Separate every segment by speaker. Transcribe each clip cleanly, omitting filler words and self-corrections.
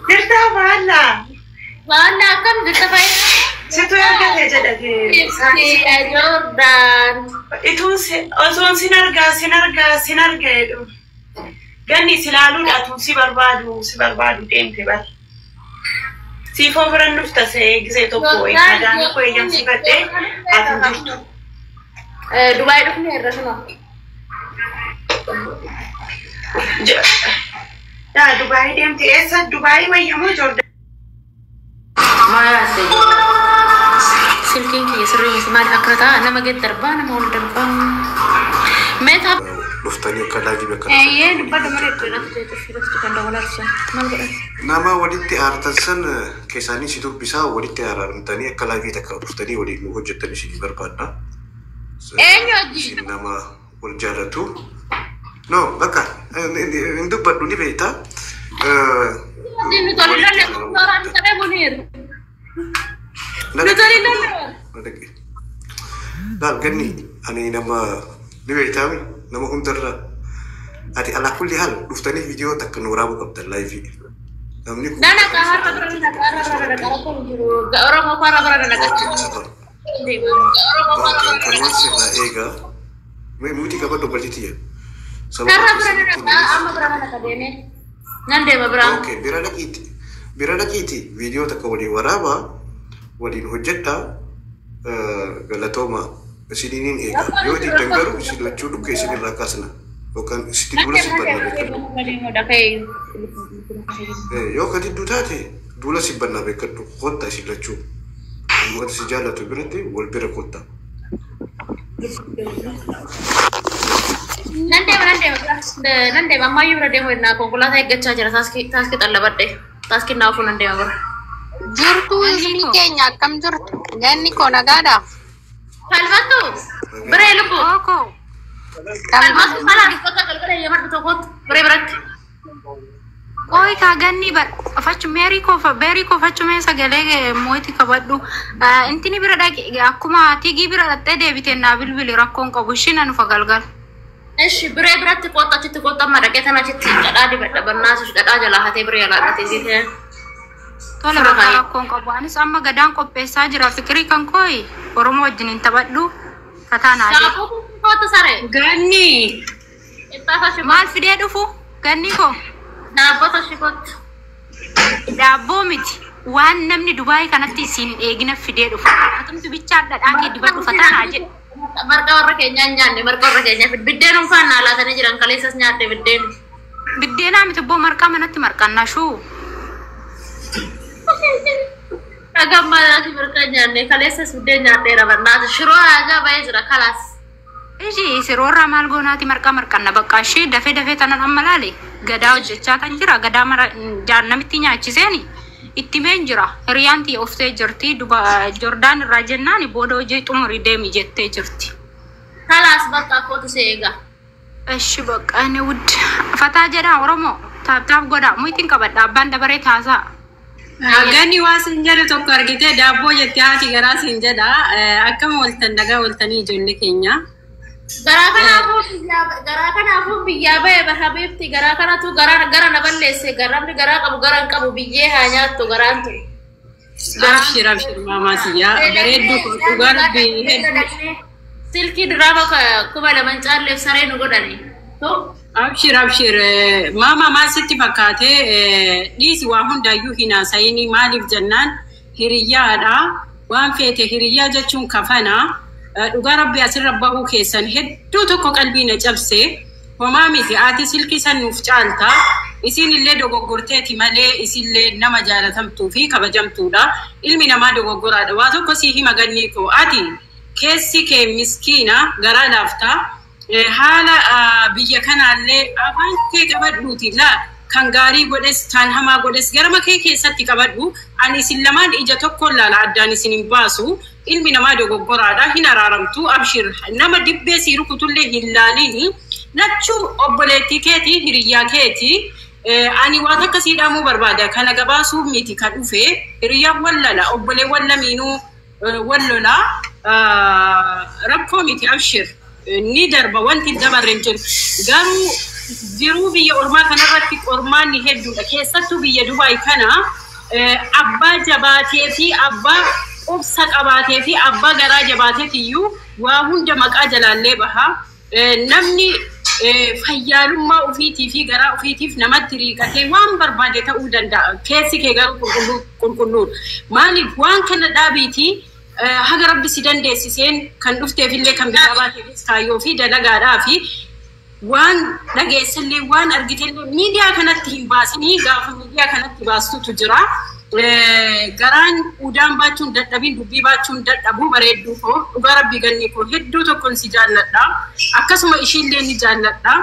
Speaker 1: Jirtaa baala.
Speaker 2: Waan akkam jirta fayyada.
Speaker 1: Situ argate jedhate.
Speaker 2: Joordaan.
Speaker 1: Ituun osoon sin argaa sin argaa sin argaa jedhu. Ganni si laaluudha tun si barbaadu si barbaadu deemte bar. Siifoo biran dhufta see gisee tokko madaanii koo eeyyamsiifadhee ati jirtu.
Speaker 2: Dubaay dhufne irra suna.
Speaker 1: Yaa Dubaayii deemte eessa Dubaayii wayyamoo Joordaan?
Speaker 2: Maal silkiin kiyya sirrii miti maal akka ta'a nama gad darbaa nama ol darbaa. Meetaa.
Speaker 3: Dhuftanii akka laagii bakka
Speaker 2: Eeyyee dubbadhu malee irratti irratti kan dabalarsa. Maal godhan?
Speaker 3: Nama walitti aartan san keessaanii si dubbisaa walitti araaramtanii akka laagii takka dhuftanii waliin nu hojjettan isin barbaadna.
Speaker 2: Eenyu hojii?
Speaker 3: Isin nama wal jaallatu. No, bakka hin dubbadhu ni beektaa.
Speaker 2: Nuti tolillee tooraan saree buniir. Nuti tolillee.
Speaker 3: Laal ganni ani nama ni beektaa nama hundarra ati alaa kulli haal dhuftanii viidiyoo takka nu waraabuu qabdan laayivii. Namni kun
Speaker 2: Nana ka har'a bira nana ka har'a bira nana ka rakkoon jiru. Oromoo har'a bira nana ka.
Speaker 3: Kanumaan sirraa eegaa. Mee muutii qabadhu bal'itiyya.
Speaker 2: Har'a bira nana ka amma bira nana ka deemee. Nan deema biraa.
Speaker 3: Okay, bira dhaqiiti. Bira dhaqiiti viidiyoo takka waliin waraabaa waliin hojjedhaa galatooma isiniin eega. Yoo diddan garuu isin lachuu dhukkee isinirraa kaasna. Yookaan sitti duula si bannaa beekadhu. Yoo ka didduu taate duula si bannaa beekadhu. Kottaa isin lachuu. Uummata si jaallatu biratti wal bira kottaa.
Speaker 2: Nan deema nan deema nan deema ammayyuu bira deemu ennaa konkolaataa eeggachaa jira taaskii xallabadhe taaskii naa ofuun nan deema bira.
Speaker 4: Jirtu ilmi keenya akkam jirtu? Ganni koo nagaadha.
Speaker 2: Falmattu biree lubbu. Falmattu kalaan uffata galgala eeyyamadhu tokkotti biree biratti.
Speaker 5: Qoy kaa ganni fachu meerii koo beerii koo fachu mee sagalee mootii qabadhu. Intini bira dhaqi akkuma tigii bira dhaqxee deebitee naa bilbili rakkoon qabu ishiin anufa galgal.
Speaker 2: Ishi biree biratti qoota achitti qoota amma dhaqee tana achitti dhadhaa dibadha bannaasus dhadhaa jalaa hatee biree jalaa dhaqee siitee.
Speaker 5: Tola bakka rakkoon qabu anis amma gadaan qopheessaa jira fikirii kan kooyi Oromoo wajjin hin taphadhu kataa naa jedhu.
Speaker 2: Daakuu qoota saree.
Speaker 6: Ganni
Speaker 5: Maal fidee dhufu ganni koo
Speaker 2: Dhaabbata shikotti.
Speaker 5: daabboo miti waan namni Dubaayii kanatti isiin eegina fidee dhufu. Atumti bichaa dhadhaa kee dibadhu fataa naa jedhu.
Speaker 2: Marqa warra keenyaa hin nyaanne marqa warra keenyaa biddeen unfaan naa laatanii jiran kaleessas nyaatte biddeen.
Speaker 5: Biddeenaa miti ibboo marqaa manatti marqannaa shuu.
Speaker 2: Dhagaan maalaati marqaa nyaanne kaleessas biddeen nyaatteera barnaata shiroo haajaa ba'ee jira kalaas.
Speaker 5: Ishii siroorraa maal goonaati marqaa marqanna bakka ishee dafee dafee tanan amma laale gadaa hojjechaa kan jira gadaa mara namitti nyaachiseeni itti meen jira hiriyaan tiyya oftee jirti duba Jordaan irraa jennaan booda hojii xumurii deemi jettee jirti.
Speaker 2: Kalaas bakka kootu si eega.
Speaker 5: Ishi bakka inni wud fataa jedhaa Oromoo taap taap godhaa muytiin qabadha abbaan dabaree taasaa.
Speaker 6: Ganni waa sin jedhu tokko argite daabboo jettee haati garaa sin jedha. Akkam ooltan nagaa ooltanii ijoollee keenya.
Speaker 2: Garaa kanaafuu biyyaa ba'e habiibti garaa kanatu garaa gara na balleesse garamni garaa qabu gara hin qabu biyyee haa nyaattu garaan tun.
Speaker 6: Abshir abshir maamaa siyyaa bareedduu koo dhugaa rabbii hedduu.
Speaker 2: Silkii diraama 2000 caalleef saree nu godhani.
Speaker 6: Abshir abshir maama maal sitti fakkaate dhiisi waa hundaayyuu hin haasa'ini maaliif jennaan hiriyyaadha waan feete hiriyyaa jechuun kafana dhugaa rabbii asirra bahuu keessan hedduu tokko qalbii na cabse homaa miti ati silkii san nuuf caalta isin illee dogoggorteeti malee isillee nama jaalatamtuu fi kabajamtuudha ilmi namaa dogoggoraadha waa tokko sii hima gannii koo ati keessi kee miskiina garaa laaftaa haala biyya kanaallee afaan kee qabadhuuti laa kan gaarii godhes kan hamaa godhes garama kee keessatti qabadhu ani isin lamaan ija tokkoon laala addaan isin hin baasu ilmi namaa dogoggoraadha hin araaramtu abshir nama dibbee sii rukutullee hin laaliini lachuu obboleettii keetii hiriyyaa keetii ani waan akka sii dhaamuu barbaada kana gabaasuu miti kan dhufe hiriyyaan wal lala obboleewwan lamiinuu wal lola rakkoo miti abshir ni darba wanti dabarre hin jiru garuu Jiruu biyya ormaa kanarratti qormaanni hedduudha. Keessattuu biyya Dubaay kana abbaa jabaatee fi abbaa obsa qabaatee fi abbaa garaa jabaateef iyyuu waa hunda maqaa jalaallee baha. Namni fayyaalummaa ofiitii fi garaa ofiitiif namatti riiqatee waan barbaade ta'uu danda'a. Keessi kee garuu qulqulluudha. Maaliif waan kana dhaabiitii haga Rabbi si dandeessiseen kan dhufteefillee kan biyyaa baateefis kaayyoo fi dalagaadhaa fi waan dhageessallee waan argitellee miidiyaa kanatti hin baasinii, gaafa miidiyaa kanatti baastutu jira. Garaan udaan baachuun dadhabiin dubbii baachuun dadhabuu bareedduu koo, dhugaa Rabbii ganni koo hedduu tokkoon si jaalladha. Akkasuma ishiillee ni jaalladha.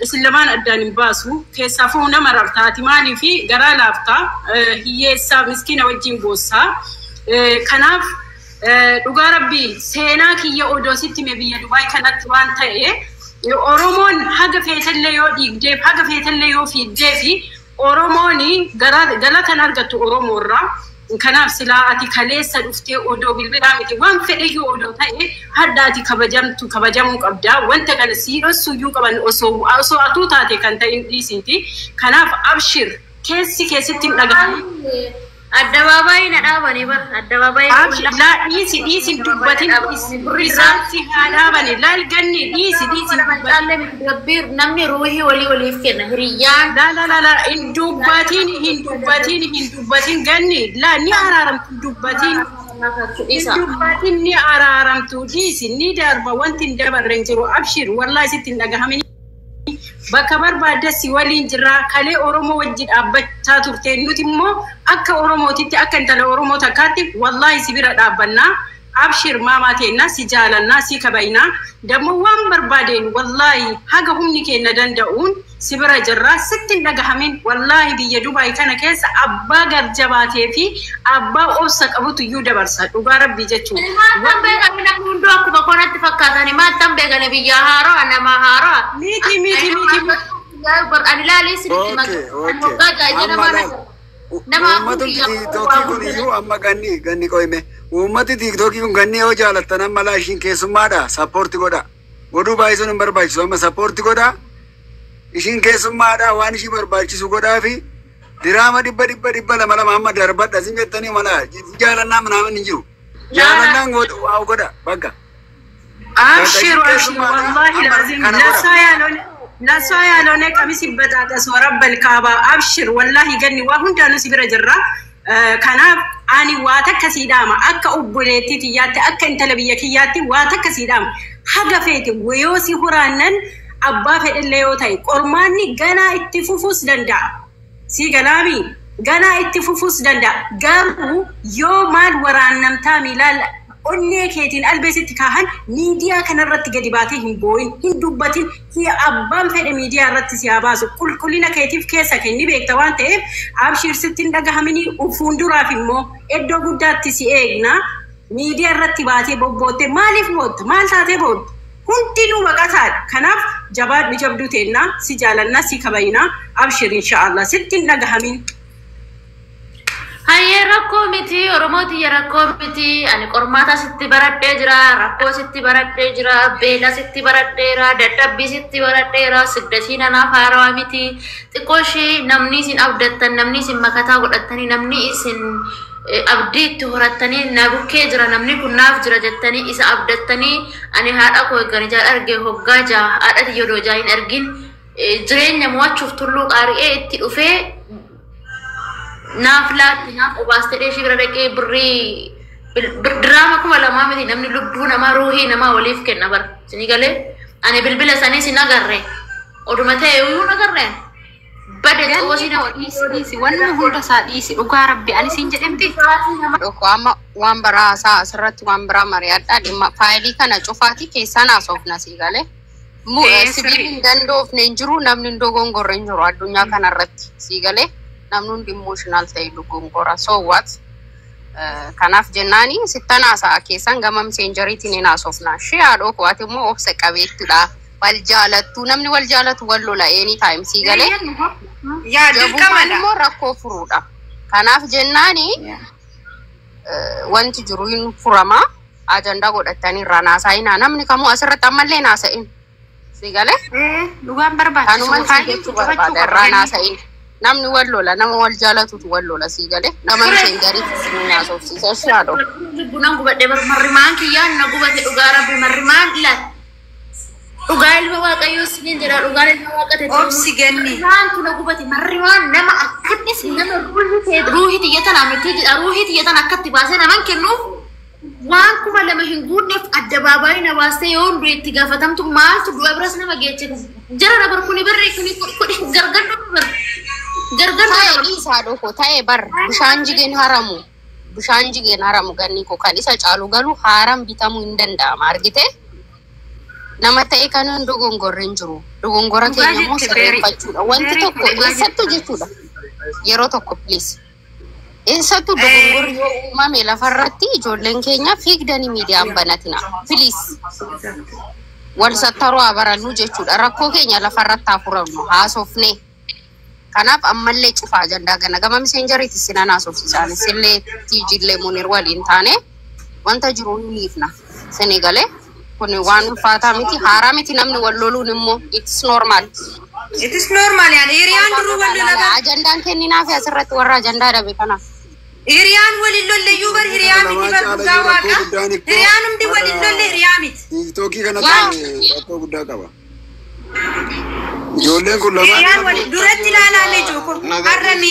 Speaker 6: Isin lamaan addaan hin baasu. Keessaafuu nama rartaati, maaliif garaa laaftaa, hiyyeessaa miskiina wajjin boossaa. Kanaaf dhugaa Rabbii seenaa kiyya odoo sitti hime biyya Dubaay kanatti waan ta'e, Oromoon haga feetallee yoo dhiigdeef, haga feetallee yoo fiigdee fi Oromoon galatan argattu Oromoorraa. Kanaaf silaa ati kaleessa dhuftee odoo bilbilaa miti waan fedheyyuu odoo ta'e, hadda ati kabajamtu kabajamuu qabda. Wanta kana sii dhossuyyuu qaban osoo atuu taate kan ta'in dhiisiiti. Kanaaf abshir, keessi keessatti hin dhagahamu.
Speaker 2: Addabaabaayii na dhaabanii bar addabaabaayii.
Speaker 6: Abshir, laa, dhiisi, dhiisi, hin dubbatin, isaan si haa dhaabani. Laal ganni, dhiisi, dhiisi, hin dubbatin.
Speaker 2: Namni ruuhii walii waliif kenna hiriyyaan.
Speaker 6: La la la la, hin dubbatin, hin dubbatin, hin dubbatin ganni, la, ni araaramtu, hin dubbatin. Hin dubbatin, ni araaramtu, dhiisi, ni darba, wanti hin dabarre hin jiru. Abshir, wallahi sitti hin dhagahamin. Bakka barbaadde si waliin jirra. Kalee Oromoo wajji dhaabbachaa turte, nuti immoo akka Oromootitti, akka intala Oromoo takkaatti wallahi si bira dhaabbannaa. Abshir maamaa teennaa, si jaalannaa, si kabaynaa. Dammoo waan barbaadeen wallahi haga humni keenya danda'uun si bira jirra. Sitti hin dhagahamin. Wallahi biyya Dubaay kana keessa abbaa garjabaatee fi abbaa obsa qabutu iyyuu dabarsa, dhugaa Rabbii jechuudha.
Speaker 2: Maattan beekani, namni hunduu akkuma koonatti fakkaatani. Maattan beekani, biyya haaraa, nama haaraa.
Speaker 6: Miti, miti, miti.
Speaker 2: Ani ilaalee sirriitti
Speaker 7: Okay.
Speaker 2: waggaa
Speaker 7: Amma laal.
Speaker 2: nama
Speaker 7: Uummati TikTokii kun iyyuu amma ganni ganni qoyme. Uummati TikTokii kun ganni yoo jaalattan amma laa, ishiin keessummaadha. Support godha. Godhuu baay'isuun hin barbaachisu. Amma support godha. Ishiin keessummaadha, waan ishii barbaachisu godhaa fi diraama dhibba dhibba dhibba lama lama amma darbadha. Isin jettanii mala jaalannaa minaamin hin jiru. Jaalannaan waa godha bakka.
Speaker 6: Abshir, abshir, wallahi lazim ለሷ ያልሆነ ቀሚስ ይበጣጠስ ወረበል ካባ። Abshir, wallahi ganni waa hundaanuu si bira jirra. Kanaaf ani waa takka sii dhaama, akka obboleettii kiyyaatti, akka intala biyya kiyyaatti waa takka sii dhaama. Haga feete yoo si huraannan, abbaa fedhellee yoo ta'e, qormaanni ganaa itti fufuus danda'a. Si galaami, ganaa itti fufuus danda'a. Garuu yoo maal waraannamtaa miilaan onnee keetiin albeesitti kaahan, miidiyaa kanarratti gadi baatee hin boo'in, hin dubbatin. Abbaan fedhe miidiyaa irratti si haa baasu, qulqullina keetiif keessa kenni beekta waan ta'eef abshiir, sitti hin dhagahamini. Fuulduraaf immoo iddoo guddaatti si eegna. Miidiyaa irratti baatee bobbootte maaliif bootta? Maal taatee bootta? Hundinuu baqataadha. Kanaaf jabaadhu, jabduu teennaa, si jaalannaa, si kabaynaa. Abshir, inshaallah, sitti hin dhagahamin.
Speaker 2: Hayyee, rakkoo miti, Oromoo tiyya, rakkoo miti. Ani qormaata sitti baradhee jira, rakkoo sitti baradhee jira, beela sitti baradheera, dadhabbii sitti baradheera, sigdatii nanaaf haarawaa miti. Xiqqoo ishee namni isin abdattan, namni isin makataa godhattanii, namni isin abdii itti horattanii na bukkee jira, namni kun naaf jira jettanii isa abdattanii, ani haadha koo eeggan ijaan arge hoggaa jaha, haadha tiyya odoo ijaan hin argin jireenya mo'achuuf tulluu qaari'ee itti dhufee naaf laatti, naaf obaastee ishee bira dhaqee birrii diraama 2000 miti, namni lubbuu namaa, ruuhii namaa waliif kenna bara. Isinii galee, ani bilbila sanii sin agarre, oduma ta'e iyyuu agarre bade xoosii nama.
Speaker 5: Dhiisi, dhiisi, wanni hunda isaa dhiisi, dhugaa Rabbi ani siin jedhamti.
Speaker 4: Tokko amma waan biraa haasaa, asirratti waan biraa mari'adhaa, dhimma faayilii kana cufaati keessaan haasofna, sii galee. Sibiilli hin dandoofne hin jiru, namni hin dogongorre hin jiru addunyaa kanarratti, sii galee, namni hundi emotional ta'e dogongora, so what? Kanaaf jennaani sittan haasa'a, keessaan gama Messengeriitiin hin haasofna. Ishee haadhoo koo, ati immoo obsa qabeettidha. Wal jaalattu, namni wal jaalatu wal lola any time, sii galee.
Speaker 1: Yaa
Speaker 4: Jabummaan
Speaker 1: dirqamadha.
Speaker 4: immoo rakkoo furuudha. Kanaaf jennaani wanti jiru hin furama. Ajandaa godhatanii irraa naasa'inaa, namni kamuu asirratti ammallee naasa'in. Si galee?
Speaker 5: Dhugaan barbaachisu.
Speaker 4: Kanumaan si
Speaker 5: Faayiliin
Speaker 4: jechuu
Speaker 5: cufachuu
Speaker 4: barbaada
Speaker 5: qaba.
Speaker 4: irraa naasa'in. Namni wal lola nama wal jaalatutu wal lola si galee. Nama isheen gariitti si haasofsiisa si haadho.
Speaker 2: Lubbunan gubadhe bar marrimaan kiyyaan na gubate dhugaa rabbi marrimaan ilaal. Dhugaa ilma waaqayyoo siniin jedha dhugaan ilma waaqate.
Speaker 8: Obsi ganni.
Speaker 2: Marrimaantu na gubate marrimaan nama akkattis nama ruuhii ta'e ruuhii xiyya tanaa miti jedha ruuhii xiyya tana akkatti baasee naman kennuuf waan 2000 hin guunneef addabaabaayii na baastee yoo hunduu itti gaafatamtu maaltu du'a biras nama geeche jara na bar kuni barree kuni kuni gargar dhufu bar gargar
Speaker 4: Taa'ee dhiisaa dhoko taa'ee bar bishaan jigeen haramu. Bishaan jigeen haramu ganni koo kan isa caalu galu haaraan bitamuu hin danda'ama argite. Nama ta'e kan hin dogongorre hin jiru. Dogongora
Speaker 5: Dhugaa
Speaker 4: keenya immoo
Speaker 5: jette Beerii.
Speaker 4: sirreeffachuudha. Wanti
Speaker 5: Beerii
Speaker 4: tokko
Speaker 5: dhugaa
Speaker 4: eessattuu
Speaker 5: jette.
Speaker 4: jechuudha. Yeroo tokko please. Eessattuu dogongorri yoo uumame lafarratti ijoolleen keenya fiigdanii miidiyaan banatina. Please. Wal sattaruu haa barannu jechuudha. Rakkoo keenya lafarratti haa furannu haasofne. Kanaaf ammallee cufaa ajandaa kana gama miseenjariitti sinan haasofsiisaan sillee tiijillee munir waliin taane wanta jiru hin hiifna. Sini galee kun waan ulfaataa miti haaraa miti namni wal loluun immoo it's normal.
Speaker 8: It is normal yaani hiriyaan duruu wal lola bar.
Speaker 4: Ajandaan kenninaafi asirratti warra ajandaa dhabe kanaaf.
Speaker 8: Hiriyaan waliin lolle iyyuu bar hiriyaa miti bar dhugaa waaqa. Hiriyaan hundi waliin lolle hiriyaa miti.
Speaker 7: Tiiktookii kanatti rakkoo guddaa qaba. Ijoolleen kun lamaan
Speaker 8: Hiriyaan waliin duratti ilaalaa mee jooko har'a mi